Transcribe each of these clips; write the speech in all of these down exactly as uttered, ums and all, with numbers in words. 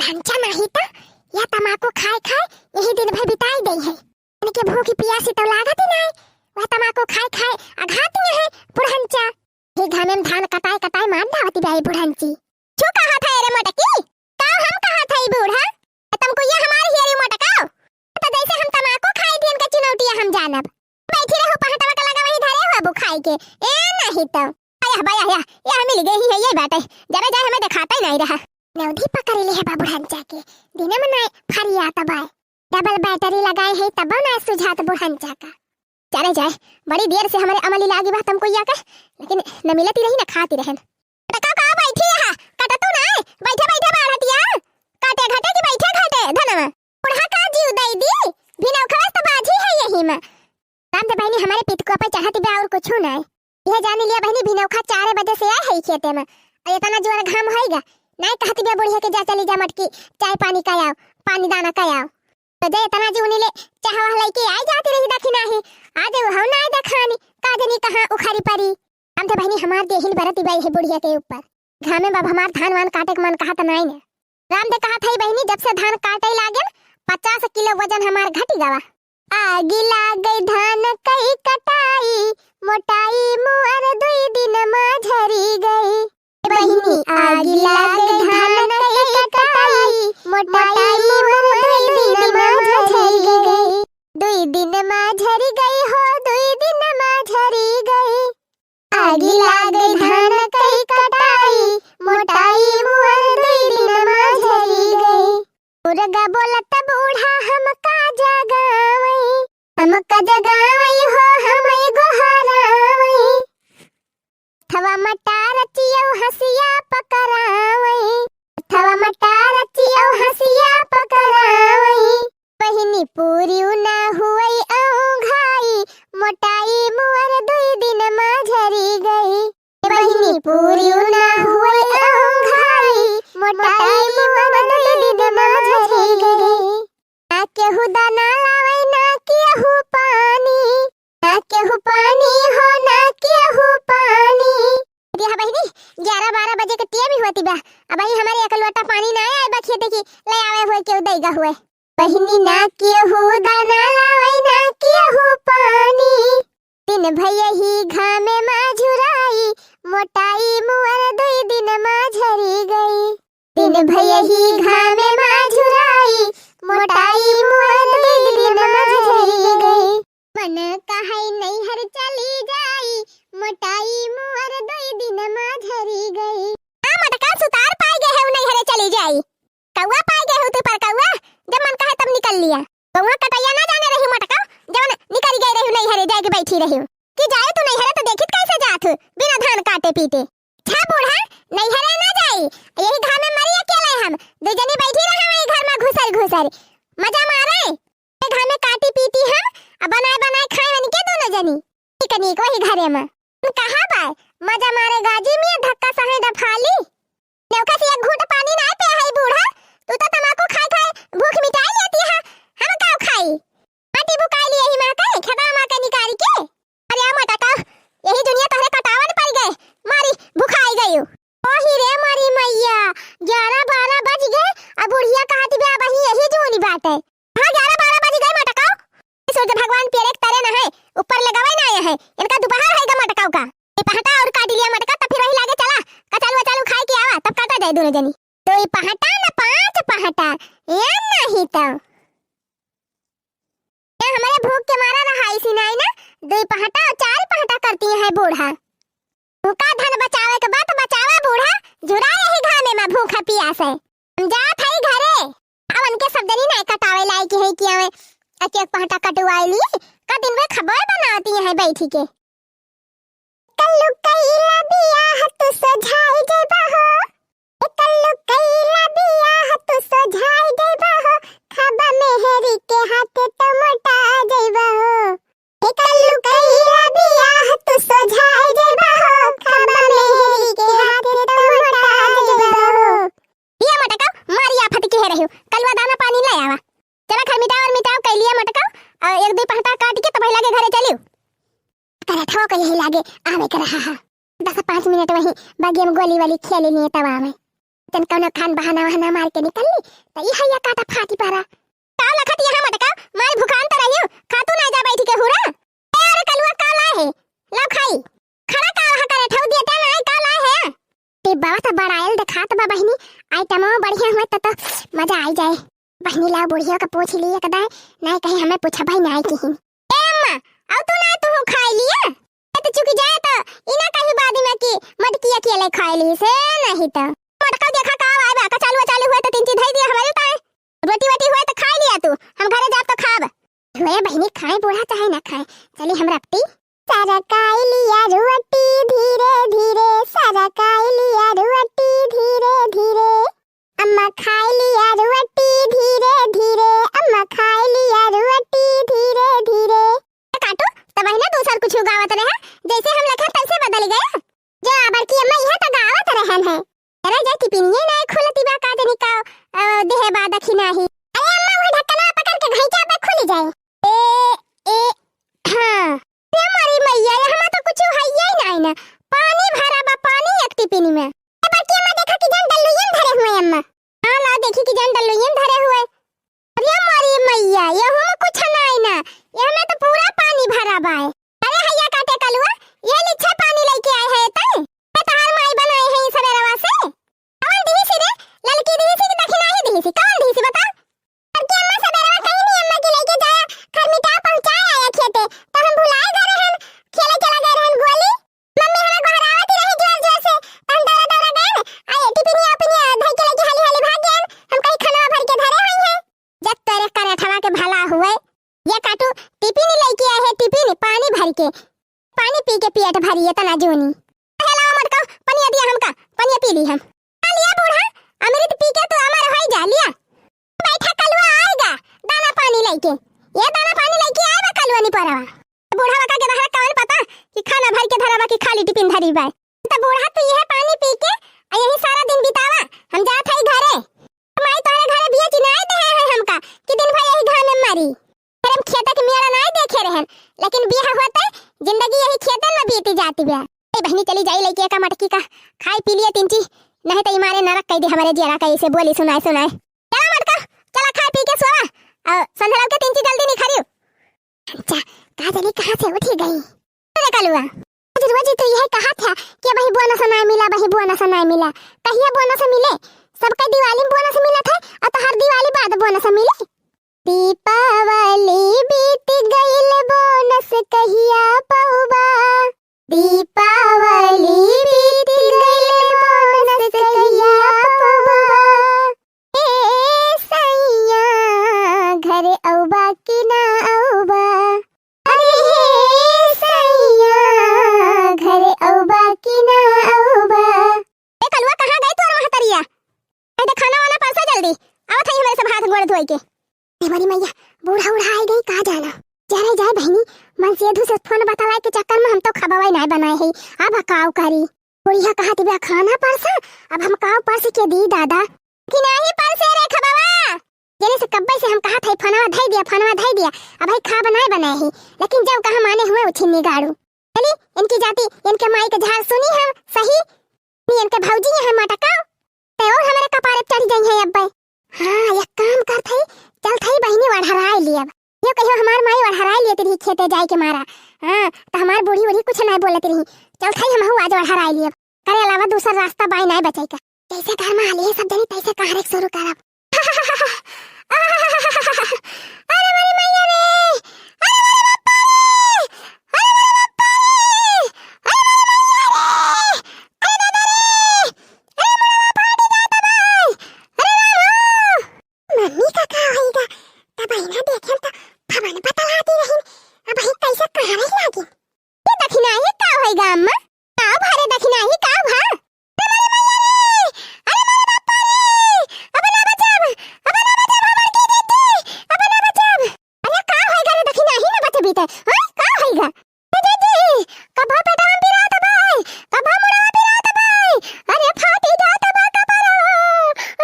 अंचा नाही त, यह तमाकू खाए खाए यही दिन भर बिताई देई है। इनके भूख पियासी तो लागत ही नाही, वह तमाकू खाए खाए अघाती है बुढ़ंचा। ही घामे में धान कटाए कटाए मार डावती बाई बुढ़ंची। छू कहा था रे मोटकी, का हम कहा था ई बूढ़ा? तमकुइया हमार हियरी मोटकाओ। तो जैसे हम तमाकू खाई दियन के चिनौटिया हम जानब। बैठी रहू पहटवा के लगा वही धरे हो अबू खाई के। ए नाही तो। आया बा, आया, या मिल गई है, यही बाटे। जरा जाए हमें दिखाता ही नाही रहा। नेवधी पकड़ ले है बा बुढ़ंचा के। दिने में नाही फरियात बाय। डबल बैटरी लगाए है तब ना सुझात बुढ़ंचा का। चले जाए, बड़ी देर से हमरे अमली लागी बा तमकुइया के, लेकिन न मिलती रही न खाती रहन। टका का बैठी है, कटतू ना, बैठे बैठे बाढ़तिया, काटे घटे की बैठे घटे धनवा। बुढ़ा का जीव दई दी, भिनौखवा त बाझी है यही में। राम दे बहिनी हमारे पितकुआ पे चढ़त बा और कुछ ना। यह जानी लिया बहिनी भिनौखा चार बजे से आए है खेते में, और इतना जोर घाम होइगा, नाही कहती बा बुढ़िया के जा चली जा मटकी, चाय पानी का आओ, पानी दाना का आओ। तो जे इतना जीवनी ले चाह वाह लइके आई जाती रही दखिनाही, आज वो हम नाही देखानी, का जनी कहाँ उखारी परी। हम तो बहिनी हमार देहिन बरती बाई है बुढ़िया के ऊपर। घामे बाब हमार धान वान काटे के मन कहा त नाही ने। राम दे कहा था बहिनी जब से धान काटे लागे पचास किलो वजन हमार घटी गवा। आगी लागे धान कई कटाई, मोटाई मुअर दुई दिन मा झरी गई। बहिनी, आगी लागे धान कई कटाई, मोटाई मोर दुई दिन मा झरी गई। दुई दिन मा झरी गई हो, दुई दिन मा झरी गई। आगी लागे धान कई कटाई, मोटाई मोर दुई दिन मा झरी गई। मुर्गा बोलत बूढ़ा हमका जगावई, हमका जगावई हो, हमई गोहरावई। थवा मटार चियौ हंसिया पकड़ावई, थवा मटार चियौ हंसिया पकड़ावई। बहिनी पूरी ना हुई औंघाई, मोटाई मुअर दुई दिन मा झरी गई। बहिनी पूरी ना हुई औंघाई, मोटाई मुअर दुई दिन मा झरी गई। ना केहू दाना लावई, ना केहू पानी, ना केहू पानी हो, ना केहू पानी। अरे हाँ बहिनी, ग्यारह बारह बजे के टेम होती बा, अबही हमारे एक लोटा पानी ना आए बा खेते की, ले आवे हुए केहू देगा हुए। बहिनी ना केहू दाना लावई, ना केहू पानी। दिन भर यही घामे मा झुराई, मोटाई मुअर दुई दिन मा झरी गई। दिन भर यही घामे मा झुराई, मोटाई मुअर दुई दिन मा झरी गई। मन कहई नैहर चली जाई, मोटाई मुअर दुई दिन मा झरी गई। आ मोटका सुतार पाई गए है, नैहरे चली जाई। कौआ पाई गए हो तू पर कौआ, जब मन कहे तब निकल लिया। कौआ कटैया ना जाने रही मोटका, जवन निकल गए रही नैहरे जाके बैठी रही। कि जाए तू नैहरे तो देखित कैसे जात हो, बिना धान काटे पीटे। छा बूढ़ा, नैहरे ना जाई, यही घर में मरी अकेले हम। दू जनी बैठी रहा वही घर में घुसर घुसर। मजा मारे, ये घर में काटी पीटी हम, अब बनाए बनाए खाए बन के दोनों जनी। ठीक नीक वही घरे में। कहा बाय, मजा मारे गाजी में धक्का सहे डफाली। नेवखा से एक घूंट पानी ना पे है बूढ़ा, तू तो तमाकू खाए खाए भूख मिटाई लेती है, हम का खाई? माटी बुकाई लिए ही माँ के, खेतवा माँ के निकाल के। अरे आ मोटका, यही दुनिया तोहरे कटावन पड़ गए, मारी भुखाई गयू। ओ ही रे मारी मैया, ग्यारह बारह बज गए, अब बुढ़िया कहत बे अबही यही जूनी बाटे। हाँ, ग्यारह बारह बज गए मोटका। सूर्य भगवान पेरे के तरे न है, ऊपर लगावे ना आए हैं, इनका दोपहर है गा मोटका का। ये पहटा और काट लिया मोटका, तब फिर वही लागे चला, कचालू वचालू खाए के आवा, तब काटा जाए दोनों जनी। तो ये पहटा न पाँच पहटा, या नहीं तो। या हमारे भूख के मारा रहा इसी नाई ना, दुई पहटा और चार पहटा करती है बूढ़ा। भूखा धन बचावे के बात बचावा बूढ़ा, झुरा यही घामे में भूखा पियास है। हम जात हई घरे। अब उनके सब जनी नाई कटावे लाई की है कि हमें एक एक पहटा कटवाई ली, का दिन भर खबोए बनाती है बैठी के। कल्लू कइला बियाह तू सोझाई जइबा हो। ए कल्लू कइला बियाह तू सोझाई जइबा हो। खाबा मेहरी के हाथे तो मोटा जइबा हो। ए कल्लू कइला बियाह तू सोझाई जइबा हो। खाबा मेहरी के हाथे तो मोटा जइबा हो। ये मोटका मारी आफत के है रही, कलवा दाना पानी ले आवा। चला घर मिटाओ और मिटाओ कइ लिया मोटका, और एक दो पहटा काट के तब लागे घरे चलियो। करठवा के यही लागे आवे के रहा है। दस पाँच मिनट वही बगिया में गोली वाली खेले लिए तब आवे। जन कौनो खान बहाना वहाना मार के निकल ली, त ई हैया काटा फाटी परा। का लखत यहाँ मटका, मार भुखान त रहियो, खा तू ना जा बैठ के हुरा। ए, अरे कलुआ का लाए है? लाओ खाई। खड़ा का वहाँ करे, ठौ दिया त्या ना, का लाए है? टिब्बा त बड़ायल देखात बा बहिनी, आइटमो बढ़िया हुए त, त मजा आई जाए। बहिनी लाओ बुढ़ियो का पूछ ली एक दाए, नहीं कहीं हमें पूछा भाई नहीं किहिन। ए अम्मा, आओ तू ना तू खाई लिया। ए त चुकी जाए त ई ना कहीं बाद में कि मटकिया के ले खाई ली से नहीं त। मटका देखा का आए बा, कचालू अचालू हुए त तीन चीज धई दिया हमारे ताए। रोटी वोटी हुए त खाई लिया तू, हम घरे जाब त खाब। हुए बहिनी खाए बूढ़ा चाहे ना खाए, चली हम रपटी। सरकाई लिया रोटी धीरे धीरे, सरकाई लिया रोटी धीरे धीरे। अम्मा खाई लिया रोटी धीरे धीरे, अम्मा खाई लिया रोटी धीरे धीरे। काटू, त बहिना दूसर कुछ गावत रहे, जैसे हम लखन तैसे बदल गया। जो बड़की अम्मा यह त गावत रहन है। अरे जे टिपिनिये ना खुलती बा का जनी का, अ, देहे बा दखिना ही। अरे अम्मा वो ढक्कना पकड़ के घइचा पे खुली जाए। ए, ए, हाँ। ए मोरी मैया, यहाँ तो कुछ हइये ही नहीं ना। पानी भरा बा, पानी एक टिपिनी में। ए बड़की अम्मा देखा कि जन डल्लुयन धरे हुए अम्मा। हाँ ला देखी कि जन डल्लुयन धरे हुए। अरे मोरी मैया, यहू में कुछ नाई ना, यह में तो पूरा पानी भरा बाय। अरे हैया काटे कलुआ, ये लिच्छे पानी लेके आए है तै? ये तहार माई बनाए है सवेरवा से? कौन दिहिसी रे? ललकी दिहिसी कि दखिनाही दिहिसी? कौन दिहिसी बता? अबकी अम्मा सवेरवा कहीं नहीं अम्मा के लेके जाया, खरमिटा पहुँचाए आया खेते, तो हम भुलाए गए रहन, खेले चला गए रहन गोली। मम्मी हमें गोहरावत रही जोर जोर से, तो हम दौड़ा दौड़ा गए, आ ये टिपिनिया उपिनिया धई के लेके हाली हाली भाग गए, हम कहीं खाना भर के धरे हुई हैं। जब तेरे करेठवा के भला हुए, ये काटू टिपिनी लेके आए है, टिपिनी पानी भर के, पानी पी के पेट भरी इतना जोनी। हेला मटका, पनिया दिया हमका, पनिया पी ली हम। आ लिया बूढ़ा, अमृत पी के तू अमर होई जा, लिया। बैठा कलुआ आएगा, दाना पानी लेके। ये दाना पानी लेके आएगा कलुआ निपरवा। बूढ़ा बका के रहला कौन पता कि खाना भर के धरवा कि खाली टिफिन धरी बा। तो बूढ़ा तू यह पानी पी के आ यही सारा दिन बितावा, हम जात हई घरे। माई तोहरे घरे बिया चिनाए दे है हमका कि दिन भर यही घाम में मरी। अरे हम खेते के मेड़ा नाई देखे रहन, लेकिन बियाह होते जिंदगी यही खेतन में बीती जाती बा। ए बहिनी चली जाई लइके का मटकी का खाई पी लिए तीन ची, नहीं तो ई मारे नरक कई दे हमारे जियरा का ऐसे बोली सुनाए सुनाए। चला मटका, चला खाए पी के सोवा, और संझला के तीन ची जल्दी निखरियो। अच्छा, का जाने कहाँ से उठी गई। अरे कलुआ, रोज रोज तो यह कहा था कि अबही बोनस नाई मिला, अबही बोनस नाई मिला। कहिया बोनस मिले? सबके दिवाली में बोनस मिला था, और तो हर दिवाली बाद बोनस मिले। दीपावली बीत गइल, बोनस कहिया पउबा? दीपावली बीत गइल, बोनस कहिया पउबा? ए सैया, घर अउबा कि ना अउबा? अरे हे सैया, घर अउबा कि ना अउबा? ए कलुआ, कहाँ गई तोर महतरिया? ए दे खाना वाना परसा जल्दी, आवत है हमरे सब हाथ गोड़ धोई के। ए बड़ी मैया, बूढ़ा उढ़ा आई गई का जाना। जरे जाए बहिनी, मन सेधू से फोन बतलाए के चक्कर में हम तो खबवाई नाई बनाए है। अब काव करी? बुढ़िया कहत बा खाना परसा, अब हम काव परस के दी दादा? कि नाही परसे रे खबवा। जने से कब्बे से हम कहत है फोनवा धई दिया, फोनवा धई दिया। अबही खाब नाई बनाए है, लेकिन जब कहा माने हुए उछिन्नी गाड़ू। चली, इनकी जाति, इनके माई के झार सुनी हम सही। नी इनके भौजी यहाँ मटकाओ, ते और हमारे कपारे पे चढ़ जाई है अब्बे। हाँ, एक काम करत है, चलत है बहिनी वढ़राए लियब। यो कहियो हमार माई वढ़राए लियत रही खेते जाए के मारा। हाँ, तो हमार बूढ़ी वूढ़ी कुछ नाई बोलत रही। चलत है हमहू आज वढ़राए लियब। करे अलावा दूसर रास्ता बाई नाई बचाई का। जैसे घर में आली है सब जनी तैसे कहारे शुरू करब। अरे मोरी मैया रे, अरे मोरे बापा रे, अरे मोरे बापा रे, अरे मोरे मैया रे, अरे दादा रे, अरे मोरे बापा रे, दादा रे, अरे रामू। मम्मी का का होइगा? तब आईना देखेम त भवन बतलाती रहीन, अब ही कैसे कहारे लागिन। ये दखिनाही का होइगा अम्मा? का भा रे दखिनाही का भा? अरे मोरे मैया रे! अरे मोरे बापा रे! अब ना बचाब! अब ना बचाब हमर की दीदी! अब ना बचाब! अरे का होइगा रे दखिनाही ना बचबी त? हाँ? का होइगा? ए दीदी! कभा पेटवा पिरात बाय! कभा मुड़वा पिरात बाय! अरे फाटी जात बा कपड़वा!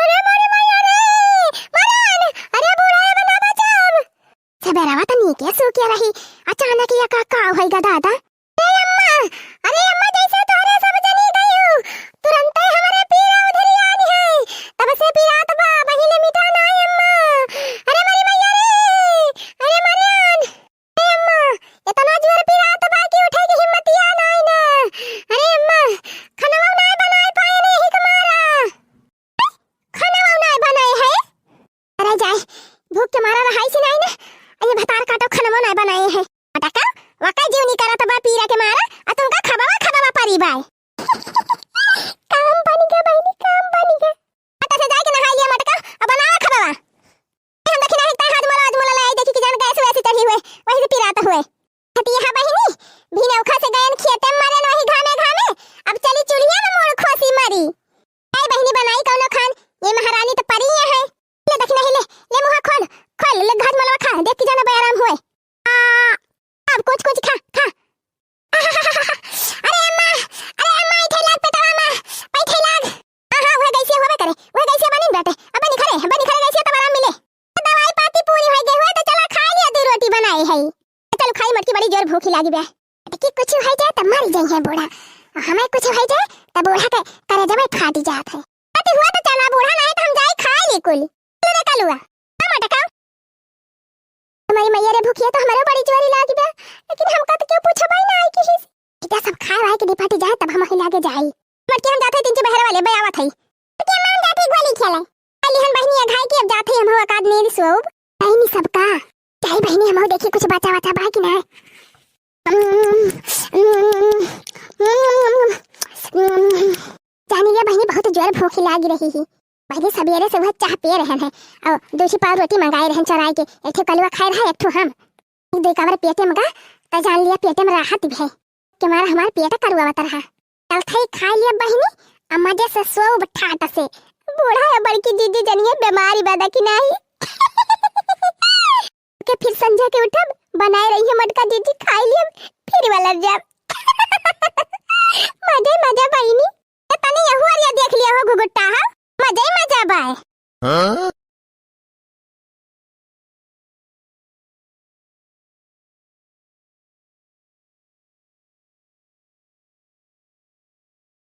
अरे मोरे मैया रे! मरन! अरे बूढ़ा अब ना बचाब! सबेरवा त नीके सूखे रही, अचानक ये का, का होइगा दादा? ए अम्मा, अरे अम्मा, जैसे तोहरे सब जनी गयू, तुरंते हमरे पीरा उधरियान है। के मारा रहाई से नाही ना, ये भतार काटो खनवा नाही बनाए हैं। मटका, वका जीव निकरत बा पीरा के मारा, आ तुमका खबवा खबवा परी बाय। काम बन गया बहिनी, काम बन गया। मटका से जाके नहाई लिया मटका, अब बनावा खबवा। हम देखी नाही, तै हाथ मला, आज मला लाई, देखी कि जान गैस वैसे चढ़ी हुए, वही से पिरात हुए। हती हाँ बहिनी, भिनौखा से गयन खेते में मरेन वही घामे घामे, अब चली चूल्हिया में मूड़ खोसी मरी। ए बहिनी बनाई कौनो खान, ये महारानी तो परी है। ले देखी नाही, ले, ले मुँह खोल, खोल, ले घाट मलवा खा, देख कि जाना बे आराम हुए। आ, अब कुछ कुछ खा, खा। अरे अम्मा, अरे अम्मा, इठे लाग पेटवा में, पैठे लाग। हाँ, हाँ, वह गैसिया होबे करे, वह गैसिया बनी बाटे। अबे निखरे, अबे निखरे गैसिया तब आराम मिले। दवाई पाती पूरी होई गई हुए तो चला खा लिया, दो रोटी बनाई है। चल खाई मटकी, बड़ी जोर भूखी लागी बे। कि कुछ हो जाए तो मर जाई है बूढ़ा, हमें कुछ हो जाए तो बूढ़ा के करेजवे फाटी जात है। अति हुआ तो चला बूढ़ा, नहीं तो हम जाई खाई ली कुल। चल रे कलुआ, हाँ मटका। हमारी मैया रे भूखिया तो हमारे बड़ी जोरी लागी बे, लेकिन हमका तो क्यों पूछो भाई ना आई किसी से। इतना सब खाए वाए के निपट जाए तब हम वहीं लागे जाई। मटकी हम जाते तीन बहरे वाले बे आवत है। मटकी हम जाते गोली खेले। अली हम बहनी अघाई की अब जाते हम हो अकाद नींद सोब। बहनी सबका। चाहे बहनी हम देखी कुछ बचा बचा बा कि ना। जानी ये बहिनी बहुत जोर भूख लागी रही ही। बहिनी सबेरे से वह चाह पिए रहन है और दो ठी पाव रोटी मंगाए रहन चोराई के। एक ठो कलुआ खाए रहा, एक ठो हम। एक दो कावर पेटे में गा, त जान लिया पेटे में राहत भी है। के मारा हमार पेट करुआवत रहा। चल थई खा लिया बहिनी, आ मजे से सोब ठाट से। बूढ़ा या बड़की जीजी जनिए बीमारी बा कि नाही। के फिर संझा के उठब, बनाए रही है मटका जीजी, खाई लियब, फिर वाला जाब। मजे मजा बहिनी। ए तनी यहू अरिया देख लिया हो घुघुट्टा हा, मजे ही मजा बाय। हाँ?